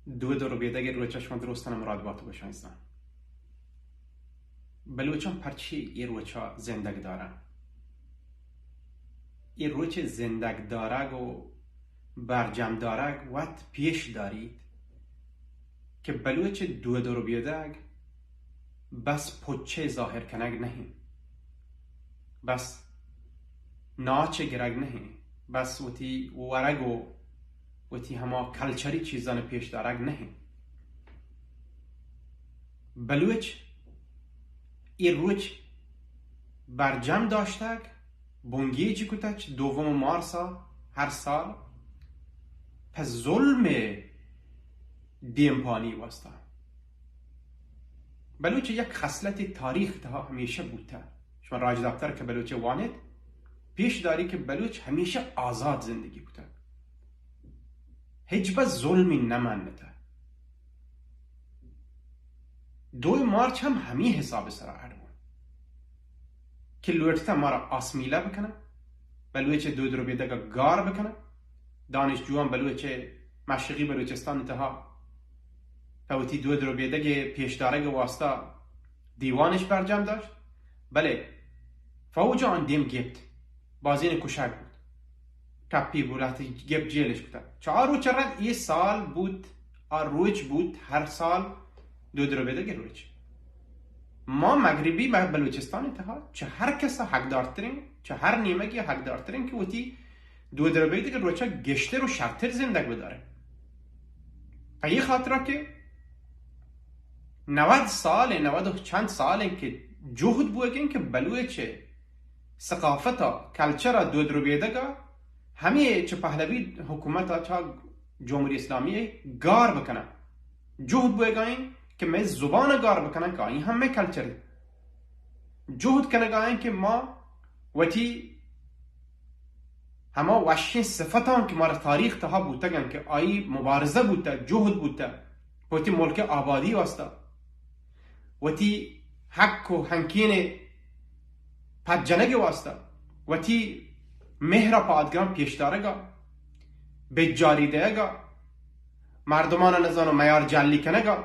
دود ءُ ربیدگ ءِ روچ ءَ شما درستاں مراد بات گوشاں عزیزاں۔ بلوچاں پرچی اے روچ ءَ زندگ دارن؟ اے روچ ءِ زندگ دارگ ءُ برجم دارگ وت پیش داریت کہ بلوچ ءِ دود ءُ ربیدگ بس پچ ءِ ظاہر کنگ نہ انت، بس ناچ ءِ گرگ نہ انت، بس وتی ورگ ءُ وتی ہما کلچری چیزاں پیش دارگ نہ انت۔ بلوچ اے روچ برجم داشتگ، بنگیج کتگ چہ دوم مارس ءَ ہر سال پہ ظلم ءِ دیمپانی واسطہ۔ بلوچ یک خصلتے تاریخ تہا ہمیشہ بوتہ۔ شما راجدپتر کہ بلوچ ءَ وانیت، پیش داری کہ بلوچ ہمیشہ آزاد زندگی کتہ، ہچبر ظلمی نہ منتہ۔ دوئیں مارچ ہم ہمی حساب سرا اڈ بو کہ لوٹتہ مارا آسمیلہ بکنہ، بلوچ ءِ دود ربیدگ ءَ گار بکنہ۔ دانشجوان بلوچ ءِ مشرقی بلوچستان تہا پہ وتی دود ربیدگ ءِ پیشدارگ ءِ واسطہ دیوانش برجم داشت، بلے فوج آن دیم گپت، بازین کشگ بوت، ٹپی بو، لہتے گپت، جیلش کتگ۔ چہ آ روچ رند اے سال بوت، آ روچ بوت، ہر سال دود ربیدگ ءِ روچ۔ ما مغربی بلوچستان تہا چہ ہر کس ءَ حقدارتریں، چہ ہر نیمگی ءَ حقدارتریں کہ وتی دود ربیدگ ءِ روچ ءَ گیشتر ءُ شرتر زندگ بداریں۔ پہ اے خاطر کہ نود سال ایں، نود ءُ چند سال ایں کہ جہد بوگ ایں کہ بلوچ ءِ ثقافت ءَ، کلچر ءَ، دود ربیدگ ءَ ہمے چہ پہلوی حکومت ءَ چہ جمہوری اسلامی ءَ گار بکناں۔ جہد بوگ ءَ ایں کہ مئے زبان ءَ گار بکناں کہ آئی ہم مئے کلچر ایں۔ جہد کنگ ءَ ایں کہ ما وتی ہما وشیں صفتاں کہ مارا تاریخ تہا بوتگ انت کہ آئی مبارزہ بوتہ، جہد بوتہ، وتی ملک ءِ آبادی واسطہ، وتی حق ءُ ہنکین ءِ پد جنگ ءِ واسطہ، وتی مہر ءَ پادگراں پیش دارگ ءَ، بجاری دئیگ ءَ، مردمان ءَ نزانو میار جلی کنگ ءَ،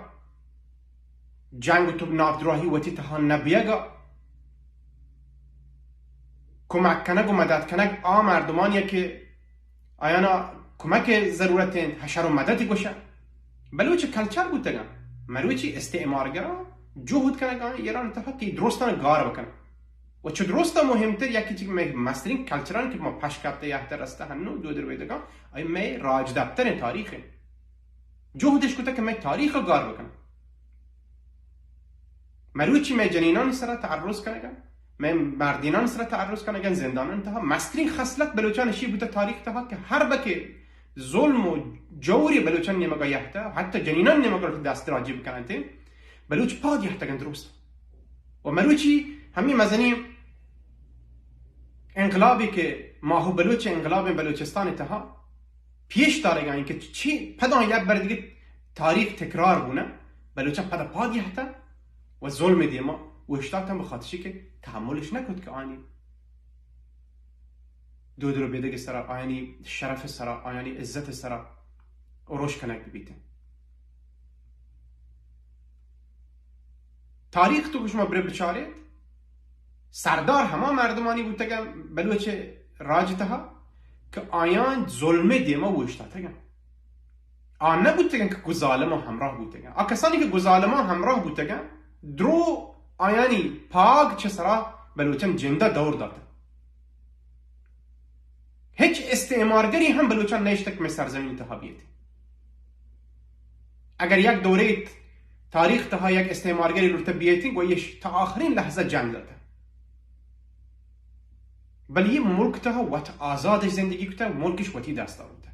جنگ ءُ تو نادراہی وتی تہا نہ بیگ ءَ، کمک کنگ ءُ مدد کنگ آ مردمانی کہ آیانا کمک ضرورت انت، حشر ءُ مدد گوشہ۔ بلوچ کلچر بوتگاں، مروچی استعمارگراں جہد کنگاں ایران تہا کہ درستان گار بکن۔ ءُ چہ درست مہمتر یکی چی مئے مسترین کلچران کہ ما پش کپتہ یہتہ رستہ ہنو دود ربیدگاں، آئی مئے راجدپتر تاریخ انت۔ جہدش کتہ کہ مئے تاریخ ءَ گار بکن۔ مروچی مئے جنینانی سرا تعرض کنگا، مئے مردینانی سرا تعرض کنگا، زندانانی تہا مسترین خصلت بلوچان اشی بوتہ تاریخ تہا کہ ہر بکے ظلم ءُ جوری بلوچان نیمگا یہتہ، حتی جنینان نیمگا دست دراجی بکننت، بلوچ پاد یہتگن درست۔ ءُ مروچی ہمے مزنیں انقلابے کہ ماہو بلوچ انقلاب بلوچستان تہا پیش دارگا انت کہ چی پدا یک بر دیگہ تاریخ تکرار بونہ، بلوچاں پدا پاد یہتہ ءُ ظلم دیما اوشتاتن، بخاطر چی کہ تحملش نکت کہ آنی دود ربیدگ سرا، آیانی شرف سرا، آیانی عزت سرا اروش کنگ بیتن۔ تاریخ تو شما برے بچارے، سردار ہما مردمانی بوتگن بلوچ راج تہا کہ آیان ظلم دیما اوشتاتگن۔ آ نہ بوتگن کہ گو ظالماں ہمراہ بوتگن۔ آ کسانی کہ گو ظالماں ہمراہ بوتگن، درو آیانی پاگ چہ سرا بلوچن جندہ دور داتن۔ ہچ استعمارگری ہم بلوچان نیشتگ کہ مئے سرزمین تہا بیت۔ اگر یک دورے تاریخ تہا یک استعمارگری لوٹتہ بیتی، گو ایش تا آخرین لحظہ جنگ داتہ۔ بلے یہ ملک تہا وت آزادش زندگی کتہ، ملکش وتی دستا بوتہ۔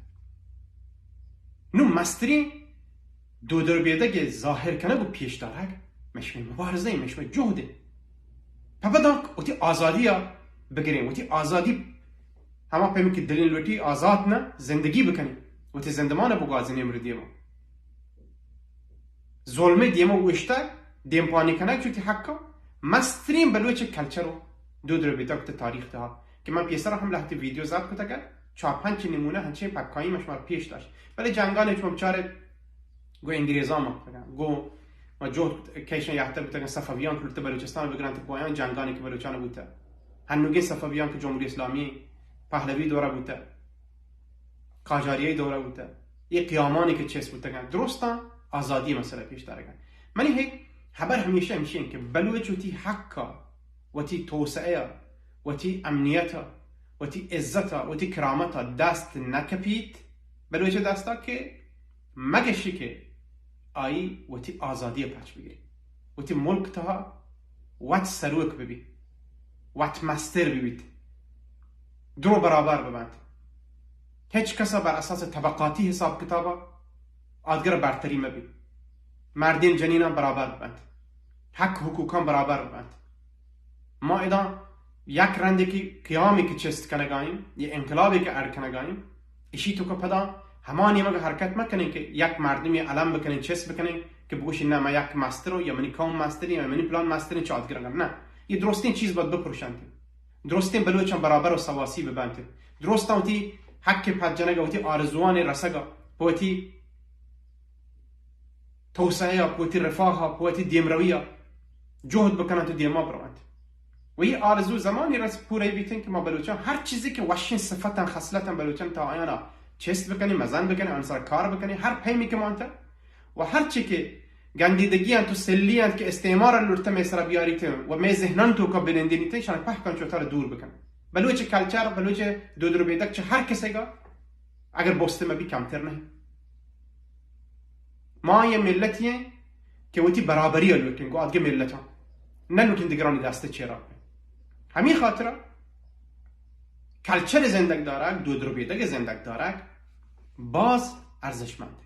نو مسترین دودربیدگ ظاہر کنگ و پیش دارگ مئے شمئے مبارزہ، مئے شمئے جہد۔ پہ پدانک وتی آزادی بگریں، وتی آزادی ہما پیمیں کہ دلیں لوٹی آزات نہ زندگی بکنیں، وتی زندمان بگوازینیں امر دیما۔ ظلمے دیما اوشتگ، دیمپانی کنگ چہ وتی حقا۔ مسترین بلوچ کلچر و دود ربیدگ تاریخ تہا کہ من پیسرا ہم لہتے ویڈیو ضبط کتگ، چار پنچ نمونہ ہنچیں پکائی من شما پیش داشت۔ بلے جنگان شما بچارے گوں انگریزاں ما کتگاں، گوں ما جہد کت-، کیشاں یاتر بوتگاں، صفویاں کہ لوٹتہ بلوچستان بگرنت، گوں آیاں جنگانی کہ بلوچان بوتہ، ہنوگیں صفویاں کہ جمہوری اسلامی پہلوی دورہ بوتہ، قاجاری دورہ بوتہ، یہ قیامانی کہ چست بوتگاں، درستاں آزادی مسئلہ پیش دارگاں۔ منی ہے خبر ہمیشہ ہمشی انت کہ بلوچ وتی حق ء، وتی توسعہ ء، وتی امنیت ء، وتی عزت ء، وتی کرامت ء دست نہ کپیت، بلوچ دستا کہ مگشی کہ آئی وتی آزادی ء پچ بگری، وتی ملک تہا وت سروک ببیت، وت مستر ببیت، درو برابر ببنت، ہچ کس ء بر اساس طبقاتی حساب کتاب ء آدگر ء برتری مبیت، مردین جنیناں برابر ببنت، حق حقوقاں برابر ببنت۔ ما ادا یک رندے کہ قیامے کہ چست کنگائیں، یہ انقلابے کہ اڑ کنگائیں، اشی تو کہ پدا ہما نیمگ حرکت مکنیں کہ یک مردمی علم بکنیں، چست بکنیں کہ بگوشی نہ، من یک مستروں یا منی قوم مستریں یا منی پلان مستریں چادگرگن۔ نہ، یہ درستیں چیز باید بپروشنت، درستیں بلوچاں برابر و سواسی ببنت، درستاں وتی حق پد جنگ، وتی آرزوان رسگ، وتی توسعہ ء، پہ وتی رفاہ ء، پہ وتی دیمروی ء جہد بکننت و دیما برونت۔ و یہ آرزو زمانی رس پورہ بیتن کہ ما بلوچان ہر چیزی کہ وشیں صفتاں، خصلتاں بلوچان تا آیانا چست بکنیں، مزن بکنیں، آن سر کار بکنیں، ہر پیمی کہ مانتا و ہر چی کہ گندیدگی انت و سلی انت کہ استعمار لوٹتا مے سرا بیاریت و مے ذہنان توکا بنندینیت، شان پہکان چوتر دور بکن۔ بلوچ کلچر، بلوچ دودر بیدگ چہ ہر کسے گا اگر بوست مبی کمتر نہیں۔ ما یہ ملتی ہیں کہ وتی برابری ء لوٹیں گوں آدگہ ملتاں، نہ لوٹیں دگرانی دست چیرا۔ ہمی خاطر کلچر زندگ دارگ، دودر بیدگ زندگ دارگ باز ارزشمند۔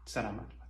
سلامت۔